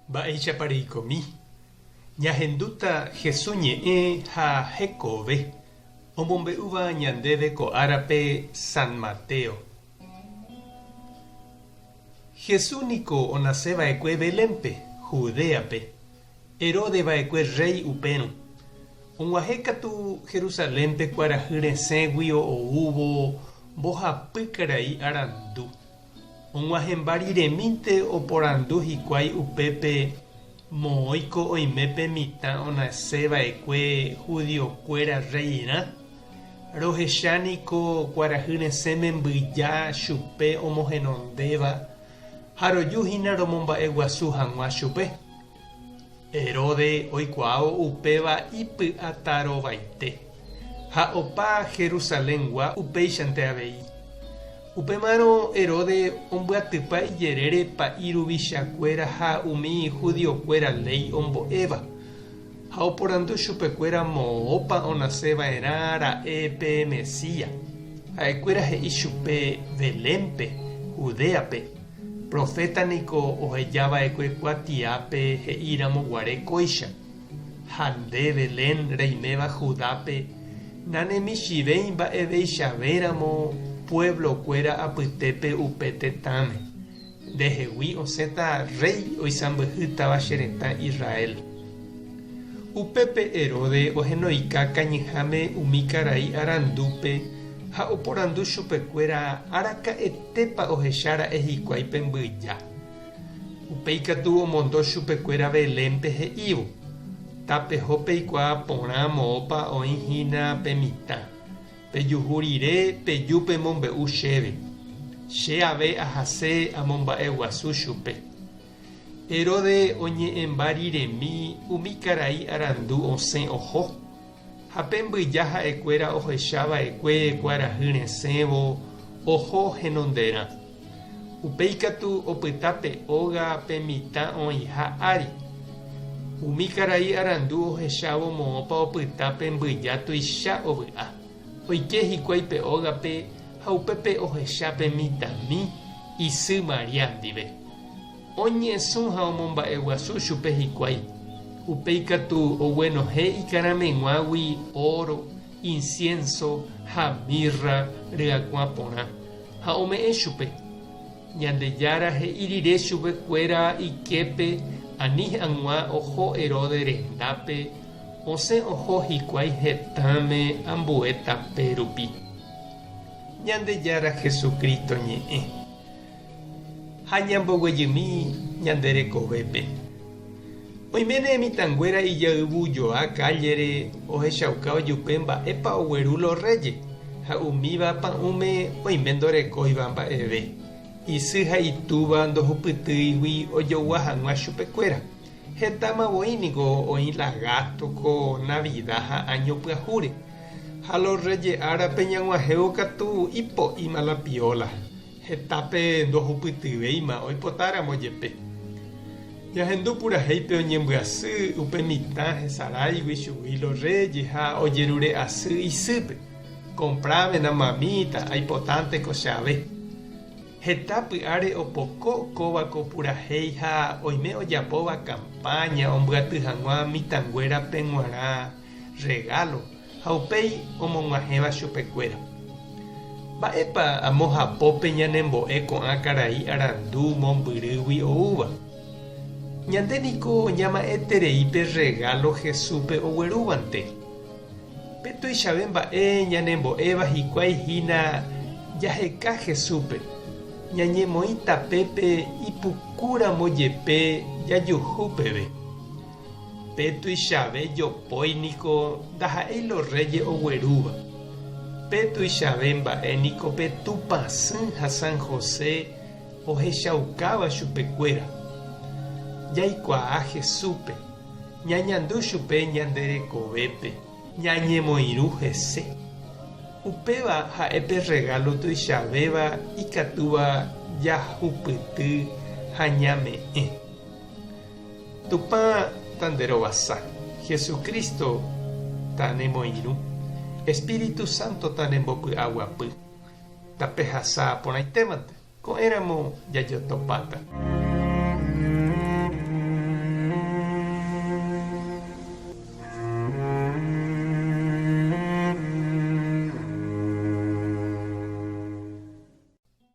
Mba'éichapa reikomi? Ñahendúta Hesu ñe'ẽ ha hekove omombe'úva ñandéve ko árape San Mateo. Hesu niko onase va'ekue Belénpe, Judéape. Herodes va'ekue rréi upérõ. Og̃uahẽ katu Jerusalénpe kuarahy resẽguio oúvo mbohapy karai arandu. Og̃uahẽmba riremínte oporandu hikuái upépe moõiko oime pe mitã onase va'ekue hudiokuéra rreirã. Rohecha niko kuarahy resẽme mbyja chupe omohenondéva ha roju hína romomba'eguasu hag̃ua chupe. Herodes oikuaávo upéva ipy'atarovaite, ha opa Jerusalengua upéichante avei. Upémarõ Herodes ombyatypa ijerére pa'i ruvichakuéra ha umi judiokuéra léi ombo'éva, ha oporandu chupekuéra moõpa onase va'erã ra'e pe Mesías. Ha'ekuéra he'i chupe Belénpe, Judéape. Proféta niko oheja va'ekue kuatiápe he'i ramo guare kóicha, Ha nde, Belén, reiméva Judápe, nanemichĩvéi mba'eveichavéramo pueblo-kuéra apytépe upe tetãme. Ndehegui osẽta rréi oisãmbyhýtava che retã Israel. Upépe Herodes ohenoika kañyháme umi karai arandúpe ha oporandu chupekuéra araka'etépa ohecha ra'e hikuái pe mbyja. Upéi katu omondo chupekuéra Belénpe he'ívo, Tapeho peikuaa porã moõpa oĩ hína pe mitã. Pejuhu rire peju pemombe'u chéve. Che ave ahase amomba'eguasu chupe. Herodes oñe'ẽmba riremi umi karai arandu osẽ oho, ha pe mbyja ha'ekuéra ohecha va'ekue kuarahy resẽvo oho henonderã. Upéi katu opyta pe óga pe mitã oĩha ári. Umi karai arandu ohechávo moõpa opyta pe mbyja tuicha ovy'a. Oike hikuái pe ógape ha upépe ohecha pe mitãmi isy María ndive. Oñesũ ha omomba'eguasu chupe hikuái. Upéi katu oguenohẽ ikarameg̃uágui óro, insiénso ha mírra ryakuã porã, ha ome'ẽ chupe. Ñandejára he'i rire chupekuéra iképe ani hag̃ua oho Herodes rendápe, osẽ oho hikuái hetãme ambue tape rupi. Ñandejára Jesucristo ñe'ẽ. Ha ñamboguejymi ñande rekovépe. Oiméne mitãnguéra ijayvujoa kállere ohechauka ojupe mba'épa ogueru los reyes, ha umíva pa'ũme oime ndorekóiva mba'eve, isy ha itúva ndohupytýigui ojogua hag̃ua chupekuéra. Hetáma voi niko oĩ la gásto ko Navida ha Áño Pyahúre. Ha los reyes árape ñag̃uahẽvo katu ipo'íma la pióla. Hetápe ndohupytyvéima oipotáramo jepe. Ñahendu purahéipe oñembyasy upe mitã hesaráigui chugui los reyes ha ojerure asy isýpe, Comprámena mamíta, aipotánte ko che ave. Heta py'áre opoko kóva ko purahéi ha oime ojapóva campaña ombyaty hag̃ua mitãnguérape g̃uarã regalo ha upéi omog̃uahẽva chupekuéra. Mba'épa amo hapópe ñanembo'e ko'ã karai arandu mombyrýgui oúva? Ñande niko ñama'ẽterei pe rregálo Jesúspe oguerúvante. Pe tuichave mba'e ñanembo'éva hikuái hína jaheka Jesúspe, ñañemoĩ tapépe ipukúramo jepe jajuhu peve. Pe tuichave jopói niko ndaha'éi los reyes oguerúva. Pe tuichave mba'e niko pe Tupãsy ha San José ohechaukáva chupekuéra. Jaikuaa Jesúspe, ñañandu chupe ñande rekovépe, ñañemoirũ hese. Upéva ha'e pe regalo tuichavéva ikatúva jahupyty ha ñame'ẽ. Tupã tanderovasa, Jesucristo tanemoirũ, Espíritu Santo tanembopy'aguapy. Tapehasa porãitévante, ko'ẽramo jajotopáta.